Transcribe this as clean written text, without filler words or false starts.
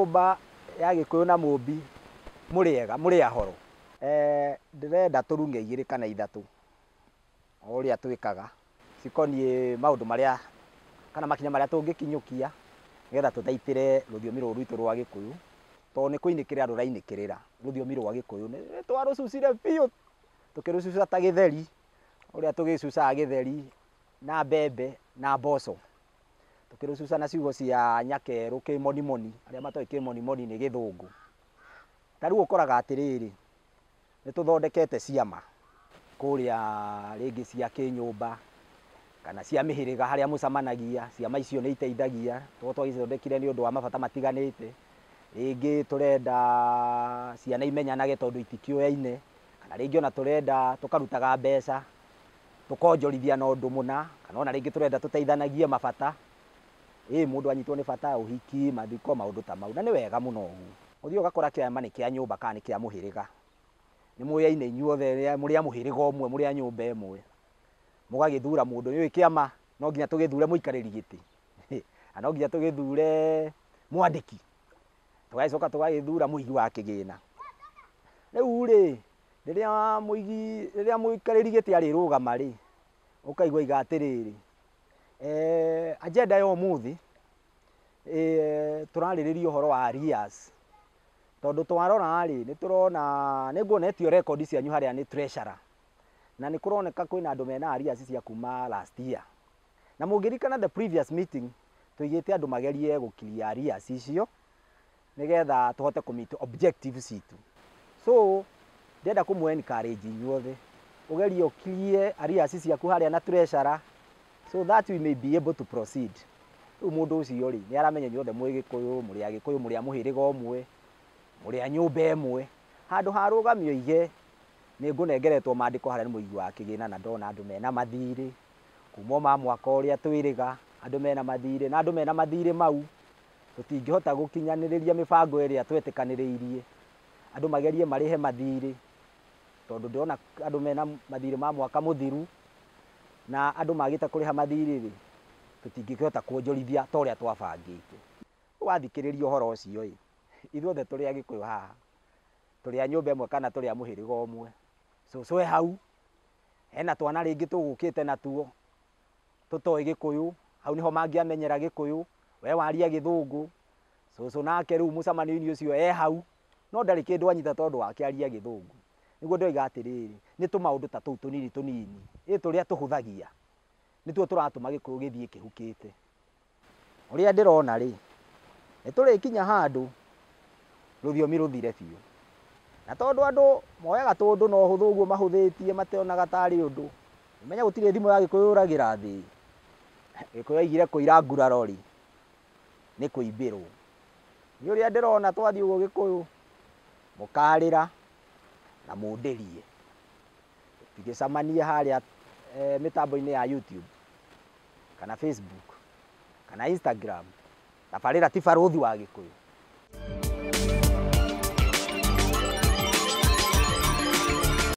Nyũmba ya Gĩkũyũ na Mũmbi mũrĩega mũrĩ ahoro. Ndĩrenda tũrung'e igĩrĩ kana ithatũ o ũrĩa twĩkaga cikoniĩ maũndũ marĩa kana makinya marĩa tũngĩkinyũkia nĩgetha tũthaitĩre rũthiomi rũrũ rwitũ rwa Gĩkũyũ, tondũ nĩ kũinĩkĩrĩra rũrainĩkĩrĩra rũthiomi rwa Gĩkũyũ. Nĩ twarũcucire biũ tũkĩrũcuca ta gĩtheri ũrĩa tũgĩcucaga gĩtheri na mbembe na mboco, tũkĩrũcuca na ciugo cia nyakerũ kĩmonimoni, arĩa matoĩ kĩmonimoni nĩ gĩthũngũ. Ta rĩu ũkoraga atĩrĩrĩ, nĩ tũthondekete ciama kũrĩa rĩngĩ cia kĩnyũmba kana cia mĩhĩrĩga harĩa mũcemanagia. Ciama icio nĩ iteithagia tondũ twagĩcithondekire nĩ ũndũ wa mabata matiganĩte. Rĩngĩ tũrenda ciana imenyanage tondũ itikĩũyaine, kana rĩngĩ ona tũrenda tũkarutaga mbeca tũkonjorithia na ũndũ mũna, kana ona rĩngĩ tũrenda tũteithanagie mabata. Mũndũ anyitwo nĩ bata, ũhiki, mathiko, maũndũ ta mau, na nĩ wega mũno ũguo. Ũthiĩ ũgakora kĩama nĩ kĩa nyũmba kana nĩ kĩa mũhĩrĩga, nĩ mũyaine inyuothe mũrĩ a mũhĩrĩga ũmwe, mũrĩ a nyũmba ĩmwe, mũgagĩthura mũndũ. Nĩ ũĩ kĩama no nginya tũgĩthure mũikarĩri gĩtĩ na no nginya tũgĩthure mwandĩki, tũgagĩcoka tũgagĩthura mũigi wa kĩgĩna. Rĩu rĩ, rĩrĩa mũigi, rĩrĩa mũikarĩri gĩtĩ arĩrũgama rĩ, ũkaigua aiga atĩrĩrĩ, agenda ya ũmũthĩ tũrarĩrĩria ũhoro wa arrears, tondũ twarora rĩ, nĩ tũrona nĩ nguona etio rekondi cianyu harĩa nĩ treasurer, na nĩ kũroneka kwĩna andũ mena arrears cia kuma last year. Na mũngĩririkana the previous meeting tũigĩte andũ magerie gũkiria arrears icio nĩgetha tũhote kũ meet objectives citũ. So ndĩrenda kũmũ encourage inyuothe ũgerie ũkirie arrears ciaku harĩa na treasurer so that we may be able to proceed. Rĩu mũndũ ũcio rĩ, nĩ aramenya inyuothe mwĩ Gĩkũyũ, mũrĩ a Gĩkũyũ, mũrĩ a mũhĩrĩga ũmwe, mũrĩ a nyũmba ĩmwe. Handũ ha rũgamio oige nĩ ngũnengeretwo mandĩko harĩa nĩ mũigi wa kĩgĩna na ndona andũ mena mathirĩ kuma o ma mwaka ũrĩa twĩrĩga, andũ mena mathirĩ na andũ mena mathirĩ mau tũtingĩhota gũkinyanĩrĩria mĩbango ĩrĩa twetĩkanĩrĩirie. Andũ magerie marĩhe mathirĩ, tondũ ndĩrona andũ mena mathirĩ ma mwaka mũthiru, na andũ magĩte kũrĩha mathirĩ rĩ, tũtingĩkĩhota kuonjorithia ta ũrĩa twabangĩte. Wathikĩrĩria ũhoro ũcio ĩ, ithuothe tũrĩ a Gĩkũyũ haha, tũrĩ a nyũmba ĩmwe kana tũrĩ a mũhĩrĩga ũmwe. Cũcũ e hau, hena twana rĩngĩ tũgũkĩte natuo tũtoĩ Gĩkũyũ, hau nĩho mangĩamenyera Gĩkũyũ, we waria Gĩthũngũ, cũcũ nake rĩu mũcemanio-inĩ ũcio e hau, no ndarĩ kĩndũ anyita tondũ wake aria Gĩthũngũ. Nĩguo ndĩroiga atĩrĩrĩ, nĩ tũmaũndũ ta tũu tũnini tũnini, ĩ tũrĩa tũhũthagia, nĩtuo tũratũma Gĩkũyũ gĩthiĩ kĩhukĩte. Ũrĩa ndĩrona rĩ, nĩ tũrĩkinya handũ rũthiomi rũthire biũ. Na tondũ andũ moyaga tũndũ na ũhũthũ ũguo mahũthĩtie mationaga tarĩ ũndũ, ũmenye gũtirĩ thimũ ya Gĩkũyũ yũragĩra thĩ. Gĩkũyũ aigire kũira nguraro rĩ, nĩ kũimbĩrwo. Niĩ ũrĩa ndĩrona twathiĩ ũguo Gĩkũyũ, mũkarĩra na mũndĩrie. Tũtigĩcemanie harĩa mĩtambo-inĩ ya YouTube kana Facebook kana Instagram. Tabarĩra ti barũthi wa Gĩkũyũ.